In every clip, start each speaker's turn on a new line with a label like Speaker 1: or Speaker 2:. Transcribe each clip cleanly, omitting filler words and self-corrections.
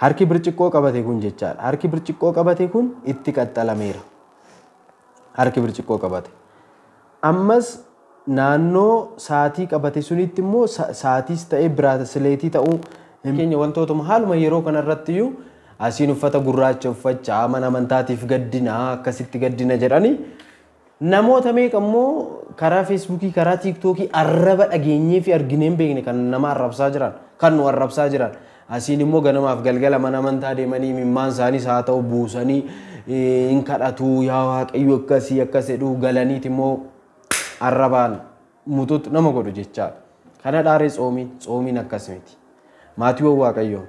Speaker 1: Harki birciqqoo qabate kun jechaadha. Harki birciqqoo qabate kun itti qaxxalameera. Harki birciqqoo qabate. Ammas naannoo sa'aatii qabate sunitti immoo sa'aatiis ta'ee biraasileetii ta'uu keenya wantootuma haaluma yeroo kanarratti iyyuu asiin uffata gurraacha uffachaa mana amantaatiif gaddina akkasitti gaddina jedhanii namoota meeqa immoo karaa feesbuukii karaa tiiktookii arraba dhageenyee fi arginee hin beekne kan nama arrabsaa jiran kan nu arrabsaa jiran asiin immoo ganamaaf galgala mana amantaa deemanii mimmaan isaaniis haa ta'u buusanii hin kadhatu yaa waaqayyo akkasii akkas jedhu galaniit immoo arrabaan mutuutu nama godhu jechaadha. Kana dhaaree tsoomiin akkas miti. Maatiiwwan Waaqayyoo.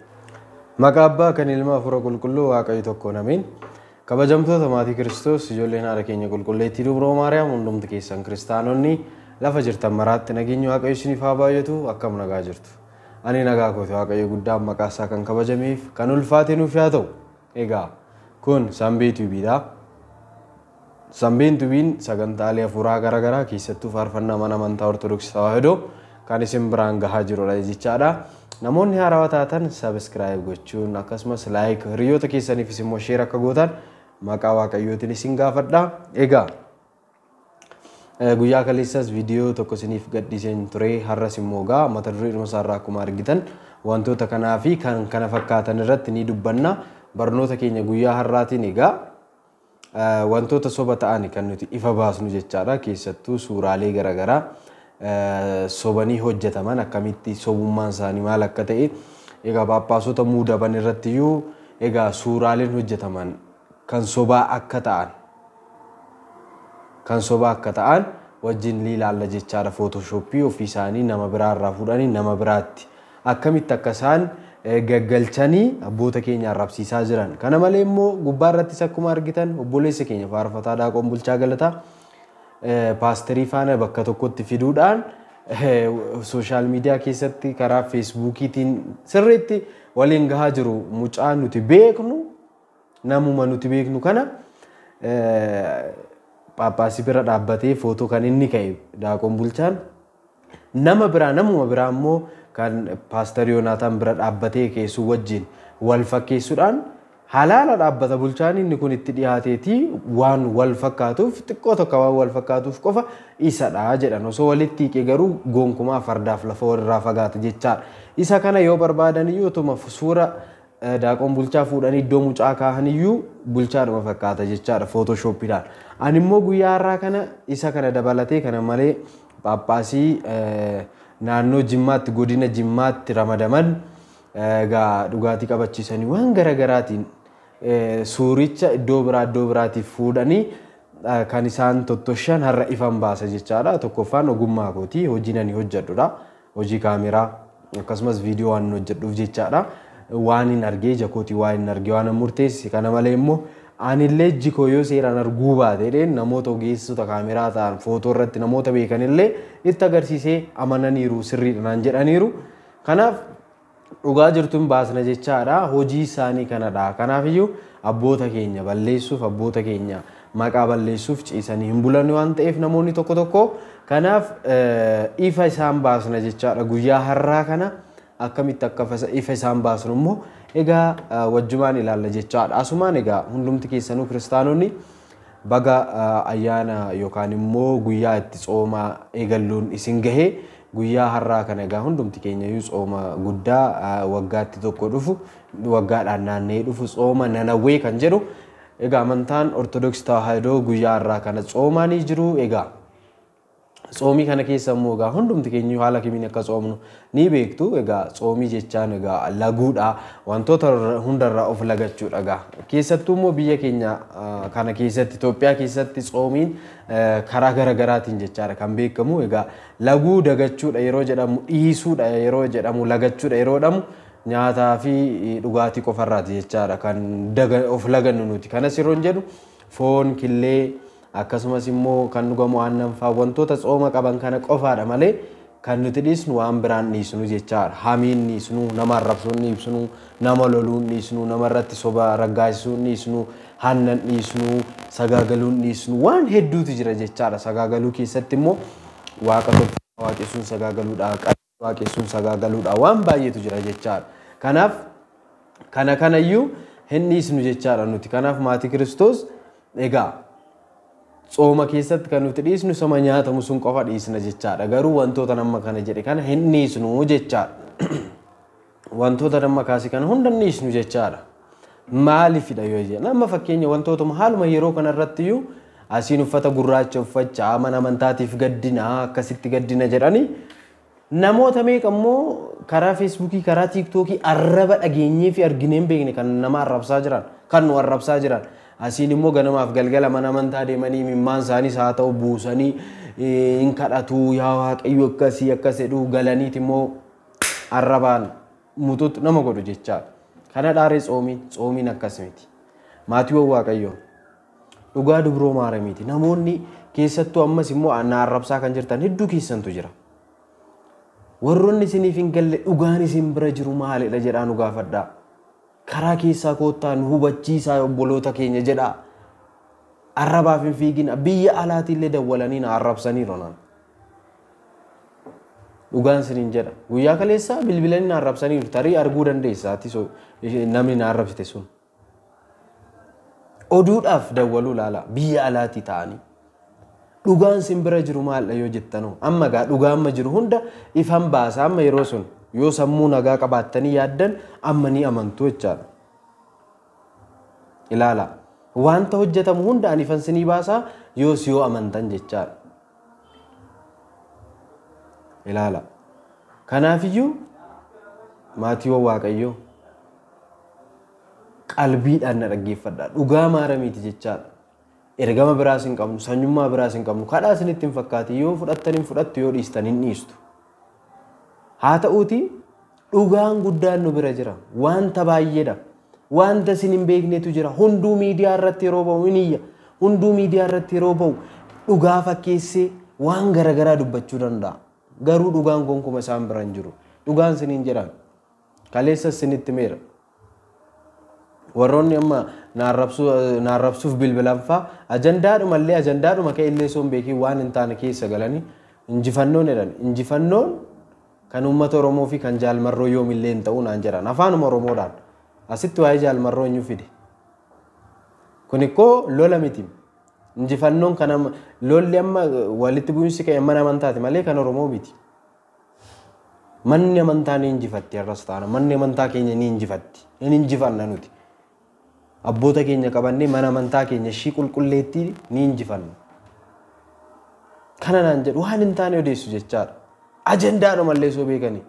Speaker 1: Maqaa Abbaa kan Ilma Hafuura Qulqulluu Waaqayyo tokkoon ameen. Kabajamtoota maatii Kiristoos ijoolleen haadha keenya qulqulleettii Dubroo Maariyaam hundumti keessan kiristaanonni lafa jirtan maraatti nageenyi Waaqayyo isiniif haa baay'atu akkam nagaa jirtu. Ani nagaa kooti Waaqayyo guddaan maqaa isaa kan kabajameef kan ulfaate nuuf haa ta'u. Egaa kun Sanbee Tuubiidha. Sanbeen Tuubiin sagantaalee hafuuraa garaagaraa keessattuu faarfannaa mana amantaa Ortodoksii Tawaahidoo kan isin biraan gahaa jirudha jechaadha. Namoonni haarawaa taatan sabiskiraayib gochuun akkasumas laayik hiriyoota keessaniifis immoo sheer akka gootan maqaa Waaqayyootiin isin gaafadha. Egaa guyyaa kaleessas viidiyoo tokko isiniif gadhiiseen ture har'as immoo egaa mata duree dhuma isaarraa akkuma argitan wantoota kanaa fi kan kana fakkaatan irratti ni dubbanna. Barnoota keenya guyyaa har'aatiin egaa wantoota soba ta'an kan nuti ifa baasnu jechaadha. Keessattuu suuraalee garaagaraa sobanii hojjetaman akkamitti sobummaan isaanii maal akka ta'e egaa paappaasota muudaman irratti iyyuu egaa suuraaleen hojjetaman kan sobaa akka ta'an kan sobaa akka ta'an wajjin ni ilaalla jechaadha. Footooshooppii ofii isaanii nama biraarraa fuudhanii nama biraatti akkamitti akka isaan gaggalchanii abboota keenya arrabsiisaa jiran. Kana malee immoo gubbaa irrattis akkuma argitan obboleessa keenya faarfataa Daaqoon Bulchaa Galataa paasterii faana bakka tokkotti fiduudhaan sooshaal miidiyaa keessatti karaa feesbuukiitiin sirriitti waliin gahaa jiru. Mucaa nuti beeknu namuma nuti beeknu kana Paappaasii bira dhaabbatee footoo kan inni ka'e Daaqoon Bulchaan nama biraa namuma biraa immoo kan paaster Yoonaataan bira dhaabbatee keessu wajjin wal fakkeessuudhaan halaala dhaabbata bulchaan inni kun itti dhiyaateetii waan wal fakkaatuuf xiqqoo tokko waan wal fakkaatuuf qofa isadha jedhan osoo walitti hiiqee garuu gonkumaa fardaaf lafa walirraa fagaata jechaadha. Isa kana yoo barbaadan iyyuu otuma suura Daaqoon Bulchaa fuudhanii iddoo mucaa kaahan iyyuu bulchaadhuma fakkaata jechaadha footoshooppiidhaan. Ani immoo guyyaa har'aa kana isa kana dabalatee kana malee Paappaasii naannoo Jimmaatti godina Jimmaatti ramadaman egaa dhugaatii qabachiisanii waan garaagaraatiin suuricha iddoo biraa iddoo biraatiif fuudhanii kan isaan tottoshan har'a ifan baasa jechaadha. Tokkoffaan ogummaa kooti hojii ani hojjedhudha. Hojii kaameraa akkasumas viidiyoo waan hojjedhuuf jechaadha. Waan hin argee ija kootii waan hin argee waan murteesse kana malee immoo anillee ijji koo yoo seeraan arguu baate namoota ogeessota kaameraa ta'an footoo irratti namoota beekanillee itti agarsiisee amananiiru sirriidha naan jedhaniiru. Kanaaf dhugaa jirtuun baasna jechaadha. Hojii isaanii kanadha. Kanaafiyyuu abboota keenya balleessuuf abboota keenya maqaa balleessuuf ciisanii hin bulan waan ta'eef namoonni tokko tokko kanaaf ifa isaan baasna jechaadha. Guyyaa har'aa kana akkamitti akka ifa isaan baasnu immoo egaa wajjumaan ilaalla jechaadha. Asumaan egaa hundumti keessanuu kiristaanonni baga ayyaana yookaan immoo guyyaa itti tsooma eegalluun isin gahee guyyaa har'aa kana egaa hundumti keenya iyyuu tsooma guddaa waggaatti tokko dhufu waggaadhaan naanna'ee dhufu tsooma Nanawwee kan jedhu egaa amantaan Ortodoksii Tawaahidoo guyyaa har'aa kana tsoomaanii jiru. Egaa tsoomii kana keessa immoo egaa hundumti keenya haala kamiin akka tsoomnu ni beektu. Egaa tsoomii jechaan egaa laguudha wantoota hundarraa of lagachuudha. Egaa keessattuu immoo biyya keenya kana keessatti Itoophiyaa keessatti tsoomiin karaa garaagaraatiin jechaadha kan beekamu. Egaa laguu dagachuudha yeroo jedhamu dhiisuudha yeroo jedhamu lagachuudha yeroo jedhamu nyaataa fi dhugaatii qofarraati jechaadha kan of lagannu nuti. Kanas yeroo jedhu foon killee akkasumas immoo kan dhugamu aannan fa'aa wantoota tsooma qaban kana qofaadha malee kan nuti dhiisnu waan biraan dhiisnu jechaadha. Hamiin dhiisnu, nama arrabsuun dhiisnu, nama loluun dhiisnu, nama irratti soba raggaasisuun dhiisnu, hannan dhiisnu, sagaagaluun dhiisnu waan hedduutu jira jechaadha. Sagaagaluu keessatti immoo waaqa tolfamaa waaqessuun sagaagaluudha, waaqessuun sagaagaluudha waan baay'eetu jira jechaadha. Kanaaf Kana kanayyuu hin dhiisnu jechaadha nuti. Kanaaf maatii Kiristoos egaa tsooma keessatti kan nuti dhiisnu sama nyaatamu sun qofa dhiisna jechaadha. Garuu wantoota nama kana jedhe kana hin dhiisnu jechaadha. Wantoota nama kaase kana hunda hin dhiisnu jechaadha. Maaliifidha yoo jedhan amma fakkeenya wantootuma haaluma yeroo kanarratti iyyuu asiin uffata gurraacha uffachaa mana amantaatiif gaddina akkasitti gaddina jedhanii namoota meeqa immoo karaa feesbuukii karaa tiiktookii arraba dhageenyee fi arginee hin beekne kan nama arrabsaa jiran kan nu arrabsaa jiran asiin immoo ganamaaf galgala mana amantaa deemanii mimmaan isaaniis haa ta'u buusanii hin kadhatu yaa waaqayyo akkasii akkas jedhu galaniit immoo arrabaan mutuutu nama godhu jechaadha. Kana dhaaree tsoomiin akkas miti. Maatiiwwan waaqayyoo dhugaa dubroo maaramiiti. Namoonni keessattuu ammas immoo na arrabsaa kan jirtan hedduu keessantu jira. Warroonni isiniif hin galle dhugaan isin bira jiru maalidha jedhaa nu gaafadhaa. Karaa keessaa koottaa nu hubachiisaa obboloota keenya jedhaa. Arrabaaf hin fiigin biyya alaatiillee dawwalanii na arrabsaniiru naan. Dhugaan isiniin jedha. Guyyaa kaleessaa bilbilanii na arrabsaniiru. Tarii arguu dandeessa ati namni na arrabsite sun. Oduudhaaf dawwaluu laala biyya alaatii ta'anii. Dhugaan isin bira jiru maalidha yoo jettanoo amma gaa dhugaa amma jiru hunda ifan baasa amma yeroo sun yoo sammuu nagaa qabaattanii yaaddan amma ni amantu jechaadha. Ilaala wanta hojjetamu hunda ani ifan sinii baasaa yoos yoo amantan jechaadha. Ilaala kanaafiyyuu maatiiwwan waaqayyoo qalbiidhaan na dhaggeeffadhaa dhugaa maaramiiti jechaadha. Ergama biraas hin qabnu, sanyummaa biraas hin qabnu, kadhaa isinitti hin fakkaati yoo fudhattan hin fudhattu yoo dhiistan hin dhiistu. Haa ta'uuti dhugaan guddaan nu bira jira. Wanta baay'eedha. Wanta isin hin beeknetu jira. Hunduu miidiyaa irratti yeroo ba'u hin iyya. Hunduu miidiyaa irratti yeroo ba'u dhugaa fakkeessee waan garaagaraa dubbachuu danda'a. Garuu dhugaan gonkuma isaan bira hin jiru. Dhugaan isiniin jedhaan. Kaleessa isinitti meera. Warroonni amma na arrabsuuf bilbilan fa'aa ajandaadhumallee ajandaadhuma ka'e illee osoo hin beekin waan hin taane keessa galanii injifannoon jedhan. Injifannoon kan uummata Oromoo fi kan jaalmarroo yoomillee hin ta'u naan jedhan afaanuma Oromoodhaan. Asitti waa'ee jaalmarroo eenyu fide? Kun ikkoo lola miti. Injifannoon kan lolli amma walitti bu'iinsi ka'e mana amantaati malee kan Oromoo miti. Manni amantaa ni injifatti har'as taana. Manni amantaa keenya ni injifatti. Hin injifanna nuti. Abboota keenya qabannee mana amantaa keenya ishii qulqulleettii ni injifanna. Kana naan jedhu waan hin taane odeessu jechaadha. Ajandaadhumallee osoo beekanii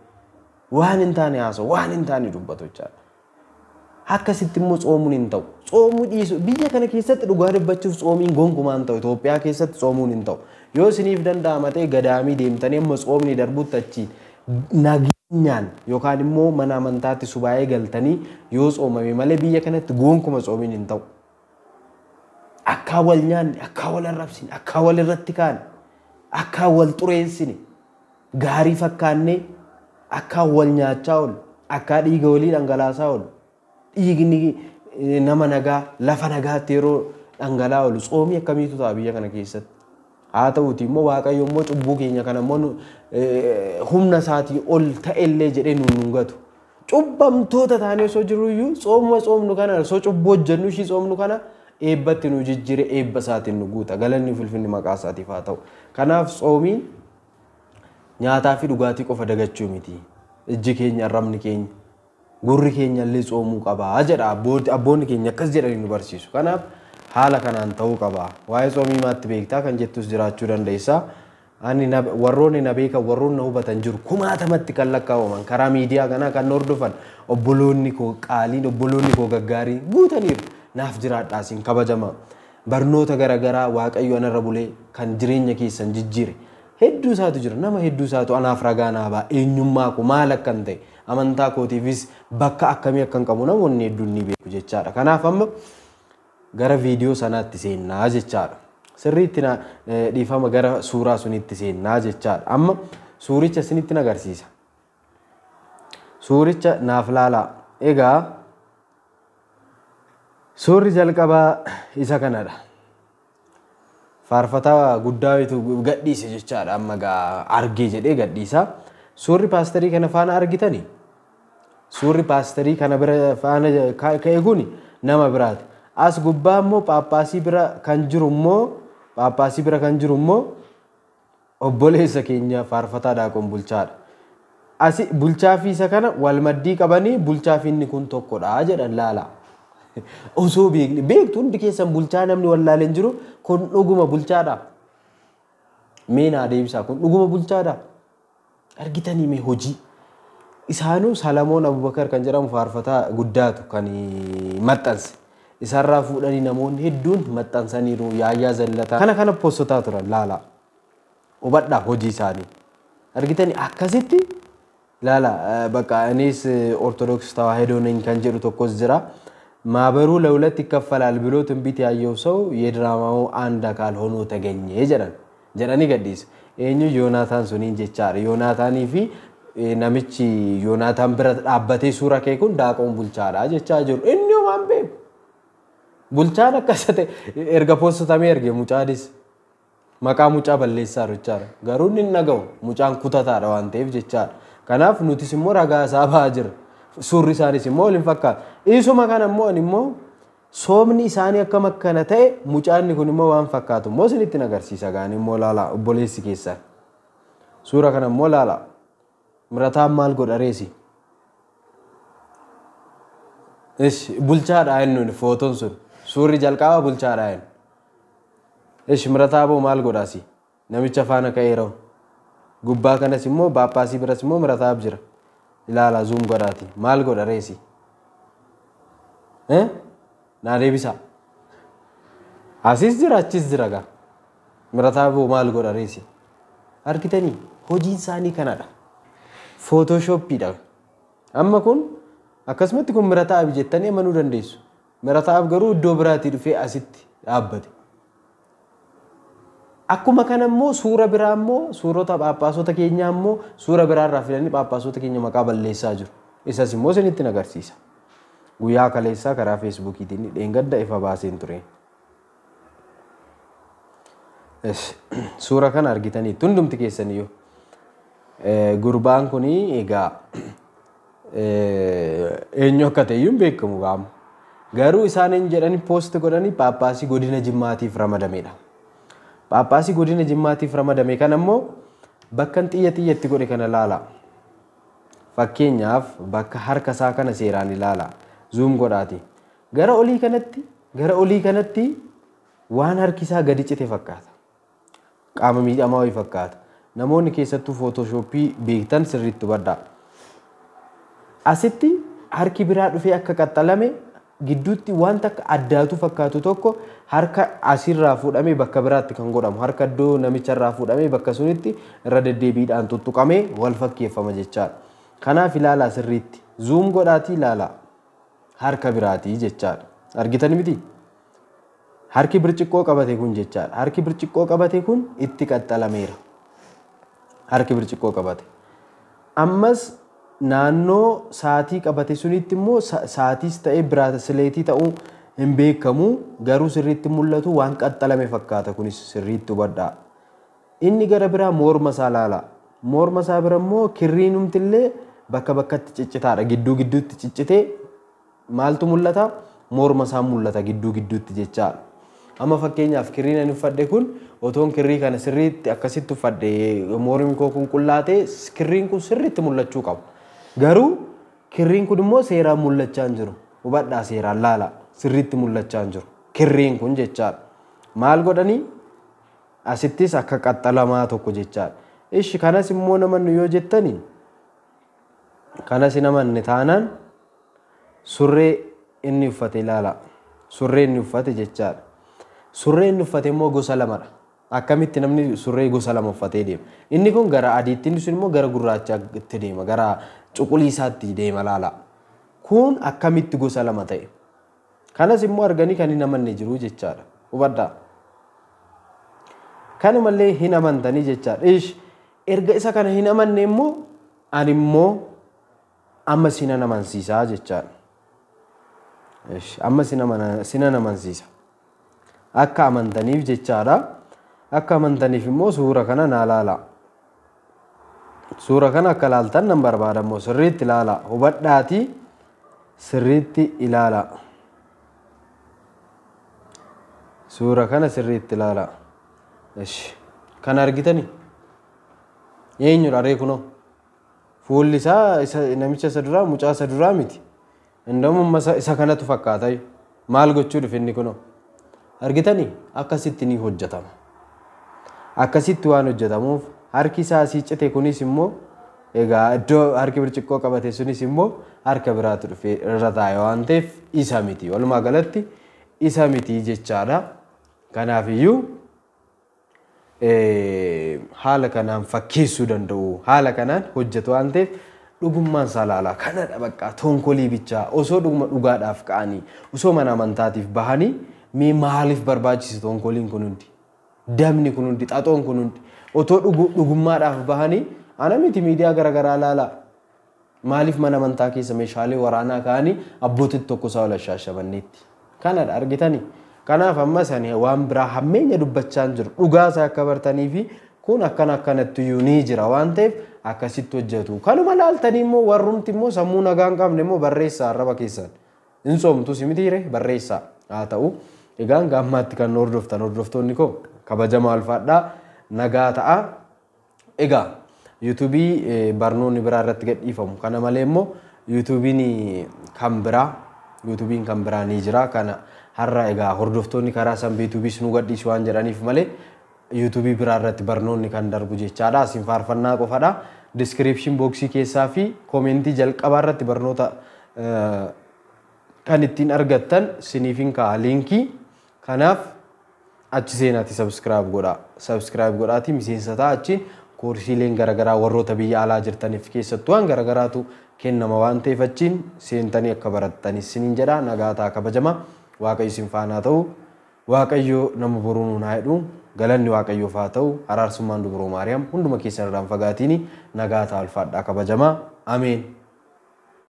Speaker 1: waan hin taane haasa'u waan hin taane dubbatu jechaadha. Akkasitti immoo tsoomuun hin ta'u. Tsoomuu dhiisu biyya kana keessatti dhugaa dubbachuuf tsoomiin gonkumaa hin ta'u. Itoophiyaa keessatti tsoomuun hin ta'u. Yoo isiniif danda'ama ta'e gadaamii deemtanii amma tsoomni darbutti achi nageenyaan yookaan immoo mana amantaatti subaa'ee galtanii yoo tsoomame malee biyya kanatti gonkuma tsoomiin hin ta'u. Akka wal nyaanne, akka wal arrabsine, akka wal irratti kaane, akka wal xureessine, gaarii fakkaannee, akka wal nyaachaa oolu, akka dhiiga walii dhangalaasaa oolu, dhiigni nama nagaa lafa nagaatti yeroo dhangala'aa oolu tsoomii akkamiitu ta'a biyya kana keessatti. Haa ta'uuti immoo waaqayyo immoo cubbuu keenya kana immoo humna isaatii ol ta'ellee jedhee nuun hin gatu. Cubbamtoota taanee osoo jirru iyyuu tsoomuma tsoomnu kana osoo cubbuu hojjennu ishii tsoomnu kana eebbatti nu jijjiire eebba isaatiin nu guuta. Galanni ulfinni maqaa isaatiif haa ta'u. Kanaaf tsoomiin nyaataa fi dhugaatii qofa dagachuu miti. Ijji keenya, arrabni keenya, gurri keenya illee tsoomuu qabaa jedha. Abboonni keenya akkas jedhanii nu barsiisu. Kanaaf haala kanaan ta'uu qaba. Waa'ee tsoomii maatti beektaa kan jettus jiraachuu dandeessa. Ani warroonni na beekan warroonni na hubatan jiru kumaatamatti kan lakkaa'aman karaa miidiyaa kanaa kan hordofan obboloonni koo qaaliin obboloonni koo gaggaarii guutaniiru. Naaf jiraadhaa siin kabajama. Barnoota garaagaraa waaqayyo anarra bulee kan jireenya keessan jijjiire hedduu isaatu jira. Nama hedduu isaatu anaaf ragaa naa ba'a. Eenyummaa koo maal akkan ta'e amantaa kootiifis bakka akkamii akkan qabu namoonni hedduun ni beeku jechaadha. Kanaaf amma gara viidiyoo sanaatti seennaa jechaadha. Sirriitti dhiifama gara suuraa sunitti seennaa jechaadha. Amma suuricha isinitti agarsiisa. Suuricha naaf laalaa. Egaa suurri jalqabaa isa kanadha. Faarfataa guddaa gadhiise jechaadha. Amma gaa argee jedhee gadhiisa. Suurri paasterii kana faana argitanii Suurri paasterii kana bira faana ka'e kun nama biraati. As gubbaa immoo Phaaphaasii bira kan jiru immoo Phaaphaasii bira kan jiru immoo obboleessa keenya faarfataa Daaqon Bulchaadha. Asi bulchaa fi isa kana wal maddii qabanii bulchaa fi inni kun tokkodha jedhan laala. Osoo beekni beektu hundi keessan bulchaa namni wallaalee hin jiru kun dhuguma bulchaadha. Mee naa deebisaa kun dhuguma bulchaadha. Argitanii mee hojii. Isaanuu Salamoon Abubakar kan jedhamu faarfataa guddaatu kan maxxanse. Isarraa fuudhanii namoonni hedduun maxxansaniiru yaayyaa zallataa. Kana kana poostotaa turan laala. Hubadhaa hojii isaanii. Argitanii akkasitti laala bakka anis ኦርቶዶክስ ተዋሕዶ ነኝ kan jedhu tokkos jira. ማህበሩ ለሁለት ይከፈላል ብሎ ትንቢት ያየው ሰው የድራማው አንድ አካል ሆኖ ተገኘ jedhan jedhanii gadhiisa. Eenyu Yoonaataan suniin jechaadha. Yoonaataanii fi namichi Yoonaataan bira dhaabbatee suura kee kun Daaqoon bulchaadha jechaa jiru. Inni homaan beeku. Bulchaan akkas ta'e erga poostotamee erge mucaanis maqaa mucaa balleessaa jechaadha. Garuu inni hin dhaga'u mucaan kutataadha waan ta'eef jechaadha. Kanaaf nutis immoo ragaa isaa ba'aa jira. Suurri isaanis immoo waliin fakkaata. Isuma kana immoo ani immoo soomni isaanii akkam akkana ta'e mucaanni kun immoo waan fakkaatu immoo isinitti agarsiisa gaani immoo laala obboleessi keessan. Suura kana immoo laala. Mirataan maal godha reesi? Ish bulchaadha inni footoon sun. Suurri jalqabaa bulchaadha inni. Ish mirataa boo maal godhaasi? Namicha faana ka'eera. Gubbaa kanas immoo Phaaphaasii biras immoo mirataaf jira. Ilaala zuum godhaati. Maal godha reesi? Naa deebisaa. Asis jira achis jira gaa. Mirataa boo maal godha reesi? Argitanii hojiin isaanii kanadha. Footoshooppiidha. Amma kun akkasumatti kun mirataaf jettanii amanuu dandeessu. Mirataaf garuu iddoo biraatii dhufee asitti dhaabbate. Akkuma kana immoo suura biraa immoo suurota Phaaphaasota keenyaa immoo suura biraarraa fidanii Phaaphaasota keenya maqaa balleessaa jiru. Isas immoo isinitti agarsiisa. Guyyaa kaleessaa karaa feesbuukiitiin dheengadda ifa baaseen ture. Suura kana argitaniitu hundumti keessaniyyuu. Gurbaan kun egaa eenyu akka ta'e iyyuu hin beekamu gaama. Garuu isaan hin jedhani poost godhanii Phaaphaasii godina Jimmaatiif ramadamedha. Phaaphaasii godina Jimmaatiif ramadame kana immoo bakka xiyya xiyyatti godhe kana ilaala. Fakkeenyaaf bakka harka isaa kana seeraan ilaala. Zuum godhaati. Gara olii kanatti waan harki isaa gadi cite fakkaata. Qaama miidhamaa wayii fakkaata. Namoonni keessattuu footooshooppii beektan sirriitti hubadhaa. Asitti harki biraa dhufee akka qaxxalame gidduutti wanta akka addaatu fakkaatu tokko harka asirraa fuudhamee bakka biraatti kan godhamu harka iddoo namicharraa fuudhamee bakka sunitti irra deddeebiidhaan tuttuqamee wal fakkeeffama jechaadha. Kanaaf ilaalaa sirriitti zuum godhaatii ilaalaa harka biraatii jechaadha. Argitanii miti? Harki birciqqoo qabate kun jechaadha. Harki birciqqoo qabate kun itti qaxxalameera. Harki birciqqoo qabate. Ammas naannoo sa'aatii qabate sunitti immoo sa'aatiis ta'ee biraasileetii ta'uu hin beekamu garuu sirriitti mul'atu waan qaxxalame fakkaata kunis sirriitti hubadhaa. Inni gara biraa morma isaa laala. Morma isaa bira immoo kirriinumtillee bakka bakkatti ciccitaadha. Gidduu gidduutti ciccitee maaltu mul'ata? Morma isaa mul'ata gidduu gidduutti jechaadha. Amma fakkeenyaaf kirriin ani uffadhe kun otoon kirrii kana sirriitti akkasitti uffadhe mormi koo kun qullaa ta'e kirriin kun sirriitti mul'achuu qaba. Garuu kirriin kun immoo seeraan mul'achaa hin jiru. Hubadhaa seeraan laala sirriitti mul'achaa hin jiru. Kirriin kun jechaadha. Maal godhanii? Asittis akka qaxxalamaa tokko jechaadha. Ishi kanas immoo namannu yoo jettani kanas hin amanne taanaan surree inni uffate ilaala. Surree inni uffate jechaadha. Surree inni uffate immoo gosa lamadha. Akkamitti namni surree gosa lama uffatee deema? Inni kun gara adiitti inni sun immoo gara gurraachaatti deema. Gara cuquliisaatti deema laala. Kun akkamitti gosa lama ta'e? Kanas immoo arganii kan hin amanne jiru jechaadha. Hubadhaa. Kanumallee hin amantanii jechaadha. Ish erga isa kana hin amanne immoo ani immoo amma sinan amansiisaa jechaadha. Ish amma sinan amansiisa. Akka amantaniif jechaadha. Akka amantaniif immoo suura kana naa laala. Suura kana akka ilaaltan nan barbaada immoo sirriitti ilaala. Hubadhaatii sirriitti ilaala. Suura kana sirriitti ilaala. Ishi. Kana argitani? Eenyudha ree kunoo? Fuulli isaa namicha isa duraa mucaa isa duraa miti. Indamu isa kanatu fakkaata. Maal gochuu dhufe inni kunoo? Argitani? Akkasitti ni hojjetama. Akkasitti waan hojjetamuuf harki isaa asii cite kunis immoo egaa iddoo harki birciqqoo qabate sunis immoo harka biraatu dhufee irra taa'e waan ta'eef isa miti. Walumaa galatti isa miti jechaadha. Kanaafiyyuu haala kanaan fakkeessuu danda'u, haala kanaan hojjetu waan ta'eef dhugummaan isaa ilaalaa. Kanadha bakka toonkolii bichaa osoo dhuguma dhugaadhaaf ka'anii osoo mana amantaatiif bahanii mee maaliif barbaachise toonkoliin kun hundi? Damni kun hundi, xaxoon kun hundi otoo dhugummaadhaaf bahanii ana miti miidiyaa garaagaraa ilaalaa. Maaliif mana amantaa keessa meeshaalee waraanaa ka'anii abbootitti tokko isaa ol shaashabanneetti? Kanadha argitanii. Kanaaf ammas ani waan biraa hammeenya dubbachaa hin jiru. Dhugaa isaa akka bartanii fi kun akkana akkanatti iyyuu ni jira waan ta'eef akkasitti hojjetu. Kanuma laaltanii immoo warrumti immoo sammuu nagaa hin qabne immoo barreessaa arraba keessan. Hin soomtus miti barreessaa haa ta'u. Egaan gaammaatti kan hordoftan hordoftoonni koo kabajamaa ulfaadhaa nagaa ta'a. Egaa yuutuubii barnoonni biraa irratti gadhiifamu. Kana malee immoo yuutuubiin kan biraa yuutuubiin kan biraa ni jira. Kana har'a egaa hordoftoonni karaa san yuutuubiis nu gadhiisu waan jedhaniif malee yuutuubii biraa irratti barnoonni kan darbu jechaadha. Asiin faarfannaa qofadha. Diskiripshin booksii keessaa fi koomentii jalqabaa irratti barnoota kan ittiin argattan siniifin kaa'a liinkii. Kanaaf achi seenaati sabskiraayib godhaa. Sabskiraayib godhaati miseensa ta'a achiin koorsiileen garaagaraa warroota biyya alaa jirtaniif keessattuu waan garaagaraatu kennama waan ta'eef achiin seentanii akka barattanis siniin jedha. Nagaa ta'a kabajama. Waaqayyo isin faana ta'u. Waaqayyo nama boruu nuun haa jedhu. Galanni Waaqayyoof haa ta'u. Araarsummaan Dubroo Maariyaam hunduma keessan irraan fagaatiin nagaa ta'a ulfaadhaa kabajamaa. Ameen.